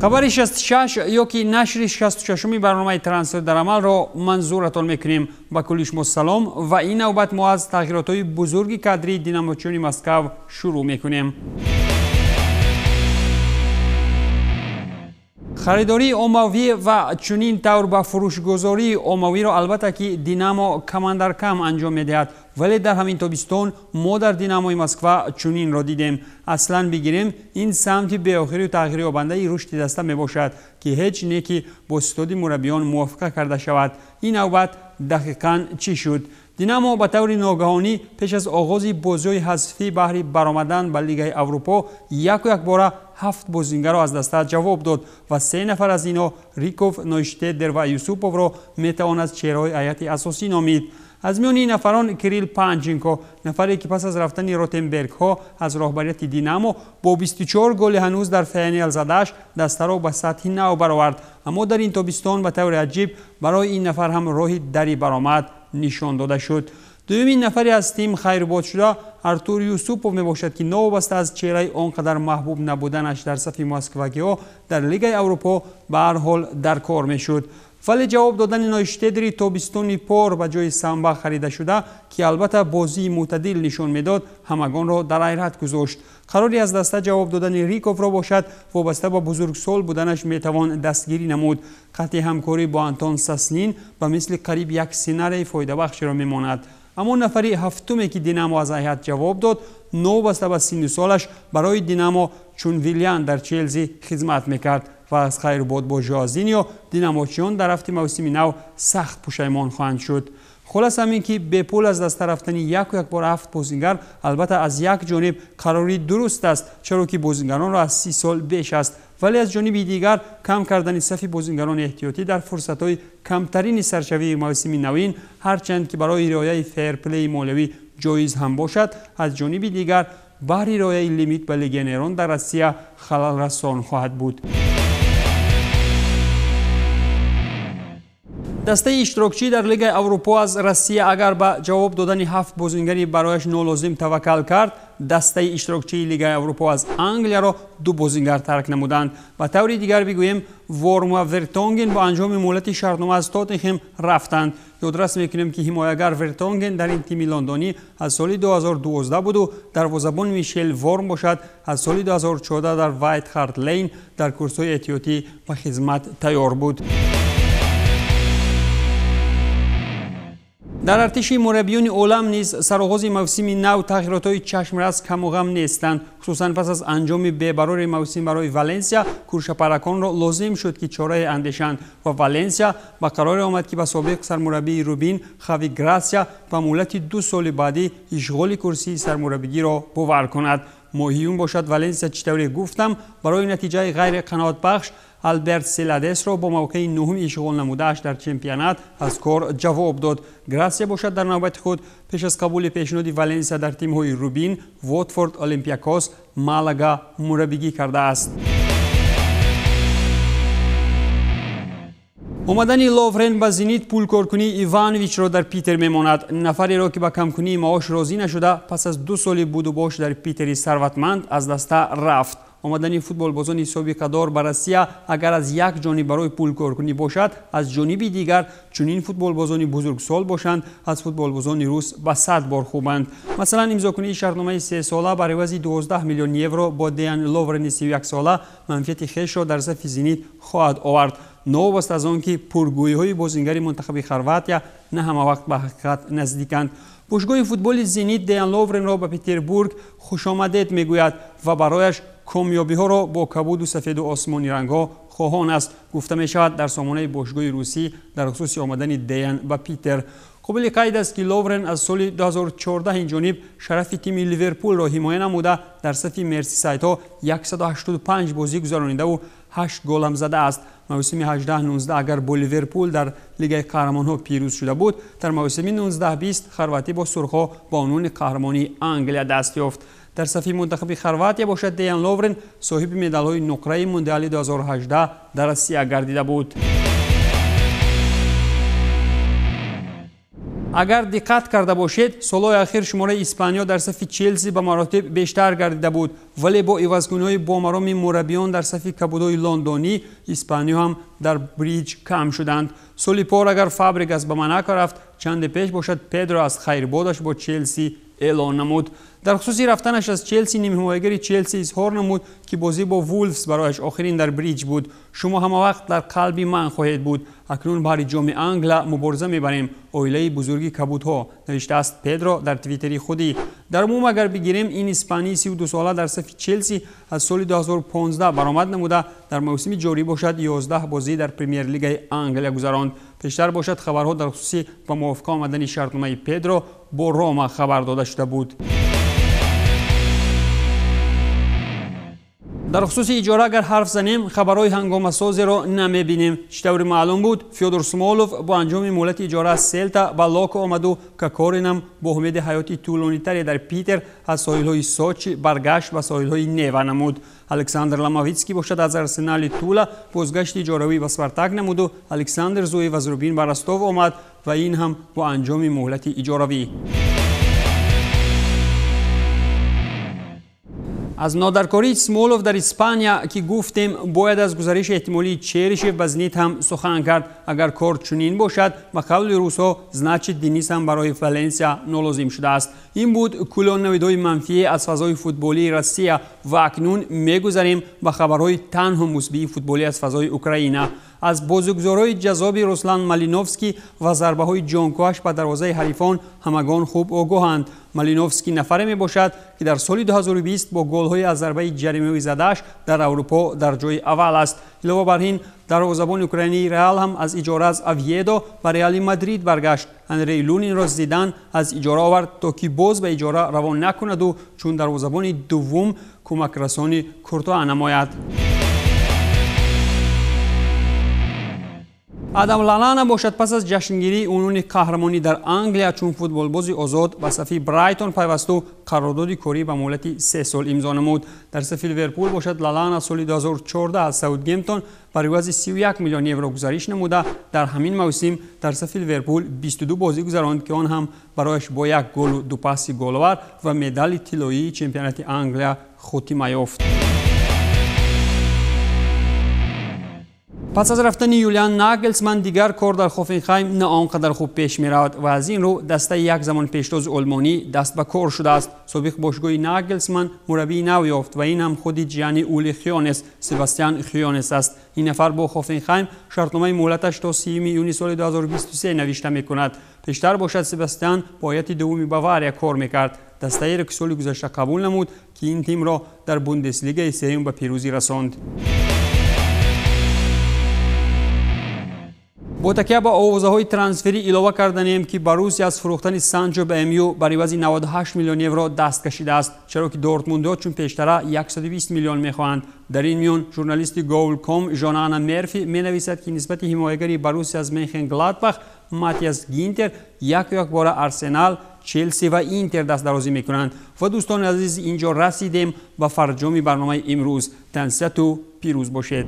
Хабари 66 ёки нашри 66-уми барномаи трансфер дар амалро манзуратон мекунем. Ба кулли шумо салом ва ин навбат мо аз тағйиротҳои бузурги кадрии динамочиёни Москав шурӯъ мекунем. Харидории оммавӣ ва чунин тавр ба фурӯшгузории оммавиро албатта ки Динамо камандар кам анҷом медиҳад, вале дар ҳамин тобистон мо дар Динамои Москва чунинро дидем. Аслан бигирем, ин самти беохиру тағйирёбандаи рушди даста мебошад, ки ҳеҷ не ки бо ситоди мураббиён мувофиқа карда шавад. Ин навбат дақиқан чӣ шуд? Динамо ба таври ногаҳонӣ пеш аз оғози бозиҳои ҳазфӣ баҳри баромадан ба Лигаи Аврупо яку якбора 7 бозингарро аз даста ҷавоб дод ва 3 нафар аз инҳо Риков, Нойштедер ва Юсуповро метавон аз чеҳраҳои ҳайати асосӣ номид. Аз миёни ин нафарон Кирилл Панченко, нафаре ки пас аз рафтани Ротенбергҳо аз роҳбарияти Динамо бо 24 голи ҳанӯз дар ФНЛ задааш дастаро ба сатҳи нав баровард. Аммо дар ин тобистон ба таври аҷиб барои ин нафар ҳам роҳи дари баромад нишон дода шуд. Дуюмин нафаре аз тим хайрбод шуда Артур Юсупов мебошад, ки новобаста аз чеҳраи он қадар маҳбуб набуданаш дар сафи москвагиҳо дар Лигаи Аврупо ба ҳар ҳол дар кор мешуд. Вале ҷавоб додани Нойштедери тобистони пор ба ҷои самба харида шуда, ки албатта бозии мӯътадил нишон медод, ҳамагонро дар ҳайрат гузошт. Қарори аз даста ҷавоб додани Риковро бошад, вобаста ба бузургсол буданаш метавон дастгирӣ намуд. Қатъи ҳамкорӣ бо Антон Саснин ба мисли қариб як сценарии фоидабахшеро мемонад. Аммо нафари ҳафтуме ки Динамо аз ҳайат ҷавоб дод, новобаста ба синну солаш барои Динамо чун Вилиан дар Челси хизмат мекард ва аз хайрбод бо Жоазиньо динамочиён дар рафти мавсими нав сахт пушаймон хоҳанд шуд. Хулас ҳамин ки бепул аз даста рафтани яку якбор 7 бозингар албатта аз як ҷониб қарори дуруст аст, чаро ки бозингаронро аз 30 сол беш аст, вале аз ҷониби дигар кам кардани сафи бозингарони эҳтиётӣ дар фурсатҳои камтарини саршавии мавсими навин, ҳарчанд ки барои риояи ферплеи молиявӣ ҷоиз ҳам бошад, аз ҷониби дигар баҳри риояи лимит ба легионерон дар Россия халалрасон хоҳад буд. Дастаи иштирокчӣ дар Лигаи Аврупо аз Россия агар ба ҷавоб додани 7 бозингари барояш нолозим таваккал кард, дастаи иштирокчии Лигаи Аврупо аз Англияро 2 бозингар тарк намуданд. Ба таври дигар бигӯем, Ворм ва Вертонген бо анҷоми муҳлати шартнома аз Тоттенхем рафтанд. Ёдрас мекунем, ки ҳимоягар Вертонген дар ин тими лондонӣ аз соли 2012 буду дарвозабон Мишел Ворм бошад аз соли 2014 дар Вайт Харт Лейн дар курсҳои эҳтиётӣ ба хизмат тайёр буд. Дар артиши мураббиёни олам низ сароғози мавсими нав тағйиротҳои чашмрас камуғам нестанд. Хусусан пас аз анҷоми бебарори мавсим барои Валенсия куршапараконро лозим шуд, ки чорае андешанд ва Валенсия ба қароре омад, ки ба собиқ сармураббии Рубин Хави Грасия ба муҳлати 2 соли баъдӣ ишғоли курсии сармураббигиро бовар кунад. Моҳиюн бошад Валенсия чӣ тавре гуфтам, барои натиҷаи ғайриқаноатбахш Алберт Селадесро бо мавқеи 9-уми ишғол намудааш дар чемпионат аз кор ҷавоб дод. Грасия бошад дар навбати худ пеш аз қабули пешниҳоди Валенсия дар тимҳои Рубин, Вотфорд, Олимпиакос, Малага мураббигӣ кардааст. Омадани Ловрен ба Зенит пулкоркунии Ивановичро дар Питер мемонад. Нафареро ки ба камкунии маош розӣ нашуда, пас аз 2 соли будубош дар Питери сарватманд аз даста рафт. Омадани футболбозони собиқадор ба Россия агар аз як ҷониб барои пулкоркунӣ бошад, аз ҷониби дигар чунин футболбозони бузургсол бошанд аз футболбозони рус ба 100 бор хубанд. Масалан, имзокунии шартномаи 3-сола бар ивази 12 миллион евро бо Деян Ловрени 31-сола манфиати хешро дар сафи Зенит хоҳад овард. Новобаста аз он ки пургӯиҳои бозингари мунтахаби Хорватия на ҳама вақт ба ҳақиқат наздиканд. Бошгоҳи футболи Зенит Деян Ловренро ба Петербург хушомадед мегӯяд ва барояш комёбиҳоро бо кабуду сафеду осмони рангҳо хоҳон аст, гуфта мешавад дар сомонаи бошгоҳи русӣ дар хусуси омадани Деян ба Питер. Қобили қайд аст, ки Ловрен аз соли 2014 ин ҷониб шарафи тими Ливерпулро ҳимоя намуда, дар сафи Мерсисайдҳо 185 бозӣ гузаронидаву 8 голам задааст. Мавсими 18-19 агар бо Ливерпул дар Лигаи қаҳрамонҳо пирӯз шуда буд, дар мавсими 19-20 хорватӣ бо сурхҳо ба унвони қаҳрамонии Англия даст ёфт. Дар сафи мунтахаби Хорватия бошад Деян Ловрен соҳиби медалҳои нуқраи Мундиали 2018 дар Россия гардида буд. Агар диққат карда бошед, солҳои ахир шумораи испаниё дар сафи Челси ба маротиб бештар гардида буд, вале бо ивазкуниҳои бомароми мураббиён дар сафи кабудои лондонӣ испаниё ҳам дар бриҷ кам шуданд. Соли пор агар Фабригас ба Монако рафт, чанде пеш бошад Педро аз хайрбодаш бо Челси эълон намуд. Дар хусуси рафтанаш аз Челси нимҳимоягари Челси изҳор намуд, ки бозӣ бо Вулфс барояш охирин дар бриҷ буд. Шумо ҳама вақт дар қалби ман хоҳед буд. Акнун баҳри ҷоми Англия мубориза мебарем. Оилаи бузурги кабудҳо, навиштааст Педро дар твиттери худӣ. Дар умум агар бигирем, ин испании 32сола дар сафи Челси аз соли 2015 баромад намуда, дар мавсими ҷорӣ бошад 11 бозӣ дар премер-лигаи Англия гузаронд. Пештар бошад хабарҳо дар хусуси ба мувофиқа омадани шартномаи Педро бо Рома хабар дода шуда буд. Дар хусуси иҷора агар ҳарф занем, хабарҳои ҳангомасозеро намебинем. Чӣ тавре маълум буд, Фёдор Смолов бо анҷоми муҳлати иҷора аз Селта ба Локо омаду Кокоринам бо умеди ҳаёти тӯлонитаре дар Питер аз соҳилҳои Сочи баргашт ба соҳилҳои Нева намуд. Александр Ломовитский бошад аз Арсенали Тула бозгашти иҷоравӣ ба Спартак намуду Александр Зуев аз Рубин ба Ростов омад ва ин ҳам бо анҷоми муҳлати иҷоравӣ. Аз нодаркории Смолов дар Испания, ки гуфтем, бояд аз гузариши эҳтимолии Черишев ба Зенит ҳам сухан кард. Агар кор чунин бошад, ба қавли русҳо, значит Денис ҳам барои Валенсия нолозим шудааст. Ин буд кулли он навидҳои манфие аз фазои футболии Россия ва акнун мегузарем ба хабарҳои танҳо мусбии футболӣ аз фазои Украина. Аз бозигузорҳои ҷазоби Руслан Малиновский ва зарбаҳои ҷонкоҳаш ба дарвозаи ҳарифон ҳамагон хуб огоҳанд. Малиновский нафаре мебошад, ки дар соли 2020 бо голҳои аз зарбаи ҷаримавӣ задааш дар Аврупо дар ҷои аввал аст. Илова бар ин, дарвозабони украинии Реал ҳам аз иҷора аз Овьедо ба Реали Мадрид баргашт. Андрей Лунинро Зидан аз иҷора овард, то ки боз ба иҷора равон накунаду чун дарвозабони дуввум кӯмакрасони Куртуа намояд. Адам Лалана бошад пас аз ҷашнгирии унвони қаҳрамонӣ дар Англия чун футболбози озод ба сафи Брайтон пайвасту қарордоди корӣ ба муҳлати 3 сол имзо намуд. Дар сафи Ливерпул бошад Лалана соли 2014 аз Саутгемптон бар ивази 31 миллион евро гузариш намуда, дар ҳамин мавсим дар сафи Ливерпул 22 бозӣ гузаронд, ки он ҳам барояш бо як голу ду пасси головар ва медали тиллоии чемпионати Англия хотима ёфт. Пас аз рафтани Юлиан Нагелсман дигар кор дар Хофенхайм на он қадар хуб пеш меравад ва аз ин рӯ дастаи як замон пештози олмонӣ даст ба кор шудааст. Собиқ бошгоҳи Нагелсман мураббии нав ёфт ва ин ҳам худи Ҷиани Ули Хионес, Себастьян Хионес аст. Ин нафар бо Хофенхайм шартномаи муҳлаташ то 30 июни соли 2023 навишта мекунад. Пештар бошад Себастьян бо ҳайати дуввуми Бавария кор мекард. Дастаеро ки соли гузашта қабул намуд, ки ин тимро дар Бундеслигаи сеюм ба пирӯзӣ расонд. Бо такя ба овозаҳои трансферӣ илова карданем, ки Боруссия аз фурӯхтани Санчо ба МЮ бар ивази 98 миллион евро даст кашидааст, чаро ки Дортмундиҳо чун пештара 120 миллион мехоҳанд. Дар ин миён журналисти Goal.com Жонана Мерфи менависад, ки нисбати ҳимоягари Боруссия аз Менхен-Гладбах Матиас Гинтер як бора Арсенал, Челси ва Интер дастдарозӣ мекунанд. Ва дӯстони азиз, инҷо расидем ба фарҷоми барномаи имрӯз. Тансиҳату пирӯз бошед.